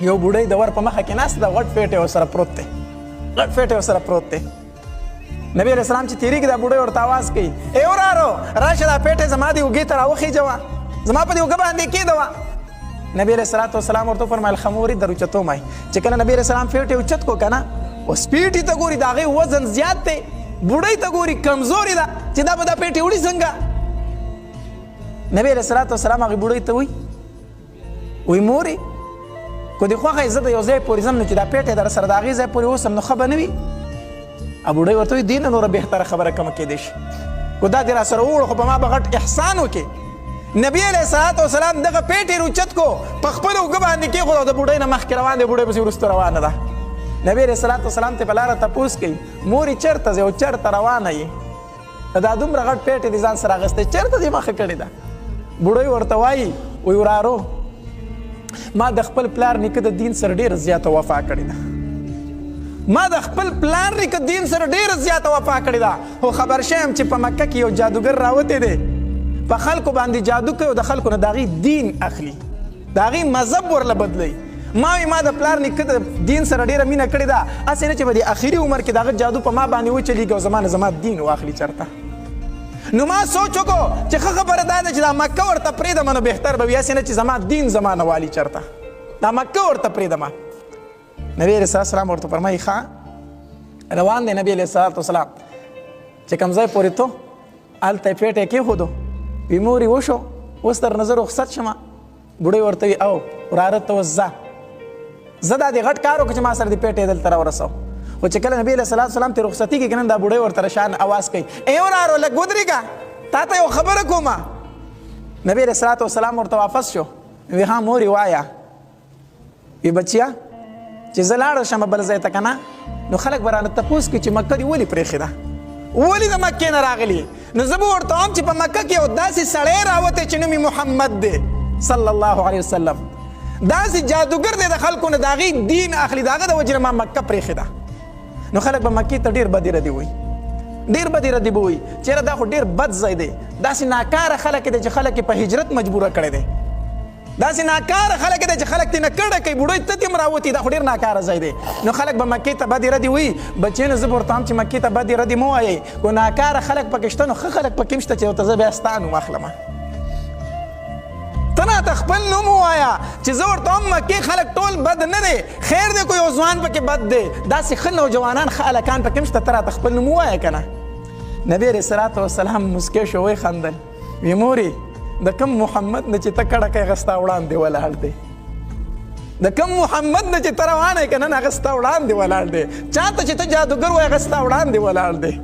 یو بوډۍ د ور په مخه کې ناسته ده، غټ پیټی ورسره پروت دی، غټ پیټی ورسره پروت دی. نبی علیه السلام چې تېرېږي، دا بوډۍ ورته اواز کوي، ای ورارو راشه، دا پیټی زما دې اوږې ته راوخېجوه، زما په دې اوږه باندې کېدوه. نبی علیه الصلاة والسلام ورته وفرمایل، خمورې در اوچتوم. چې کله نبی علیه السلام پیټی اوچت کو که نه، اوس پیټي ته ګوري، د هغې وزن زیات دی، بوډۍ ته ګوري، کمزورې ده، چې دا به دا پیټی وړي څنګه؟ نبی علیه الصلاة والسلام هغې بوډۍ ته وایي، وی مورې، که دې خوښه زه د یو ځای پورې ځم، نو چې دا پیټی در سره د هغې ځای پورې اوسم نو ښه به نه وي؟ بوډۍ ورته وایي، دې نه نوره بهتره خبره کومه کېدای شي؟ که دا دې را سره ووړو خو په ما به غټ احسان وکړې. نبی علیه الصلاة والسلام دغه پیټی روچت کو، په خپل اوږه باندې کېښود او د بوډۍ نه مخکې روان دی، بوډۍ پسې وروسته روانه ده. نبی علیه الصلاة والسلام ته په لاره تپوس کوي، مورې چېرته ځې او چېرته روانه یې؟ دا دومره غټ پیټی دې ځان سره اخیستی، چېرته دې مخه کړې ده؟ بوډۍ ورته وایي، وایي ورارو، ما د خپل پلار نیکه د دین سره ډېره زیاته وفا کړې ده، ما د خپل پلار نیکه دین سره ډېره زیاته وفا کړې ده، خو خبر شوم چې په مکه کې یو جادوګر راوتی دی، په خلکو باندې جادو کوي او د خلکو نه د هغې دین اخلي، د هغې مذهب ورله بدلوي. ما وی ما د پلار نیکه د دین سره ډېره مینه کړې ده، هسې نه چې په دې اخري عمر کې د هغه جادو په ما باندې وچلېږي او زما نه زما دین واخلي چېرته. نو ما سوچ وکړو چې ښه خبره دا ده چې دا مکه ورته پرېږدم نو بهتر به وي، هسې نه چې زما دین زما نه والي چېرته، دا مکه ورته پرېږدم. نبی علیه السلام ورته فرمایي، ښه روان دی. نبی علیه السلام چې کوم ځای پورې ته هلته یې پیټی کېښودو، وي مورې وشو، اوس تر نظر رخصت شمه. بوډۍ ورته وي، او وراره ته اوس ځه، زه دا دې غټ کار وکړو چې ما سره دې پیټی دلته راورسو. خو چې کله نبی علیه الصلاة والسلام ته رخصتېږي که نه، دا بوډۍ ورته شان اواز کوي، ای ورارو لږ ودرېږه، تا ته یو خبره کومه. نبی علیه الصلاة والسلام ورته واپس شو، وی ها مورې وایه. وی بچیا، چې زه لاړه شم بل ځای ته که نه، نو خلک به رانه تپوس کوي چې مکه دې ولې پرېښې ده، ولې د مکې نه راغلي؟ نو زه به ورته وایم چې په مکه کې یو داسې سړی راوتی چې نوم یې محمد دی صلی الله علیه وسلم، داسې جادوګر دی، د خلکو نه د هغې دین اخلي، د هغه د وجې نه ما مکه پرېښې ده. نو خلک به مکې ته ډېر بدې ردې وایي، ډېر بدې ردې به وایي، چېرې دا خو ډېر بد ځای دی، داسې ناکاره خلک دی چې خلک یې په هجرت مجبوره کړی دی، داسې ناکاره خلک دی چې خلک ترې نه کډه کوي، بوډۍ ته ترې هم راوتي، دا خو ډېر ناکاره ځای دی. نو خلک به مکې ته بدې ردې وایي. بچې نو زه به ورته وایم چې مکې ته بدې ردې مه وایئ، که ناکاره خلک پکې شته نو ښه خلک پکې هم شته چې ورته زه بیا ستا نوم اخلم، ته راته خپل نوم ووایه چې زه ورته وایم مکې خلک ټول بد نه دی، خیر دی که یو ځوان پکې بد دی، داسې ښه نوجوانان ښه هلکان پکې هم شته، ته راته خپل نوم ووایه که نه. نبی علیه الصلاة والسلام موسکی شو، ویې خندل، وی مورې، د کوم محمد نه چې ته کډه کوې هغه ستا وړاندې ولاړ دی، د کوم محمد نه چې ته روانه یې که نه هغه ستا وړاندې ولاړ دی، چا ته چې ته جادوګر وایې هغه ستا وړاندې ولاړ دی.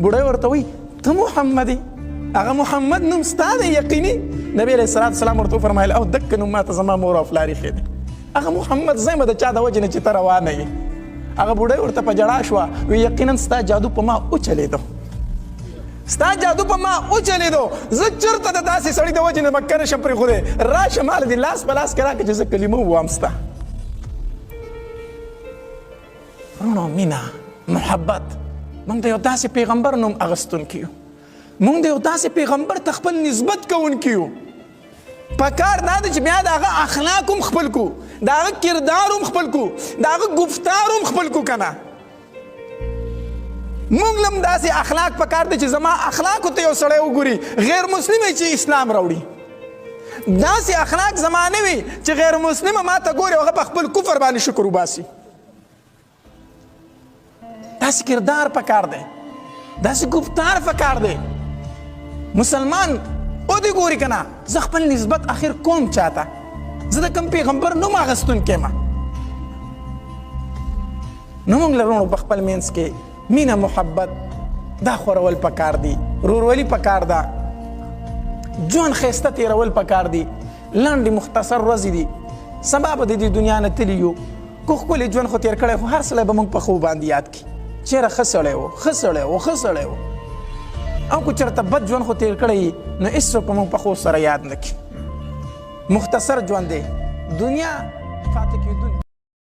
بوډۍ ورته وایي، ته محمد یې؟ هغه محمد نوم ستا دی یقیني؟ نبی علیه الصلاة والسلام ورته وفرمایل، او دک نوم ماته زما مور او پلار ایښی دی، هغه محمد زه یم د چا د وجې نه چې ته روانه یې. هغه بوډۍ ورته په ژړا شوه، وی یقینا ستا جادو په ما وچلېدو، ستا جادو په ما وچلېدو، زه چېرته د داسې سړي د وجې نه مکه نه شم پرېښودی، راشه ماله دې لاس په لاس کې راکړه چې زه کلمه ووایم ستا. وروڼو، مینه محبت، موږ د یو داسې پیغمبر نوم اغستونکي یو، موږ د یو داسې پیغمبر ته خپل نسبت کوونکي یو. پکار دا ده چې بیا د هغه اخلاق هم خپل کو، د هغه کردار هم خپل کو، د هغه ګفتار هم خپل کو. که نه موږ لم داسې اخلاق پکار دی چې زما اخلاقو ته یو سړی وګوري غیر مسلم چې اسلام راوړي، داسې اخلاق زما نه وي چې غیر مسلم ما ته ګوري هغه په خپل کفر باندې شکر وباسي. داسې کردار پکار دی، داسې ګفتار پکار دی. مسلمان او دې ګوري که نه زه خپل نسبت اخر کوم چاته، زه د کوم پیغمبر نوم اخیستونکی یم. نو موږ له وروڼو په خپل منځ کې مینه محبت دا خورول پکار دي، رورولي پکار ده، ژوند ښایسته تېرول پکار دي. لنډې مختصر ورځې دي، سبا به د دې دنیا نه تللي یو، که ښکلی ژوند خو تېر کړی خو هر سړی به موږ په ښو باندې یاد کړي، چېرې ښه سړی و، ښه سړی و، ښه سړی و، او که چېرته بد ژوند خو تېر کړی نو هېڅوک به موږ په ښو سره یاد نه کړي. مختصر ژوند دی، دنیا فاتې کېدونکې.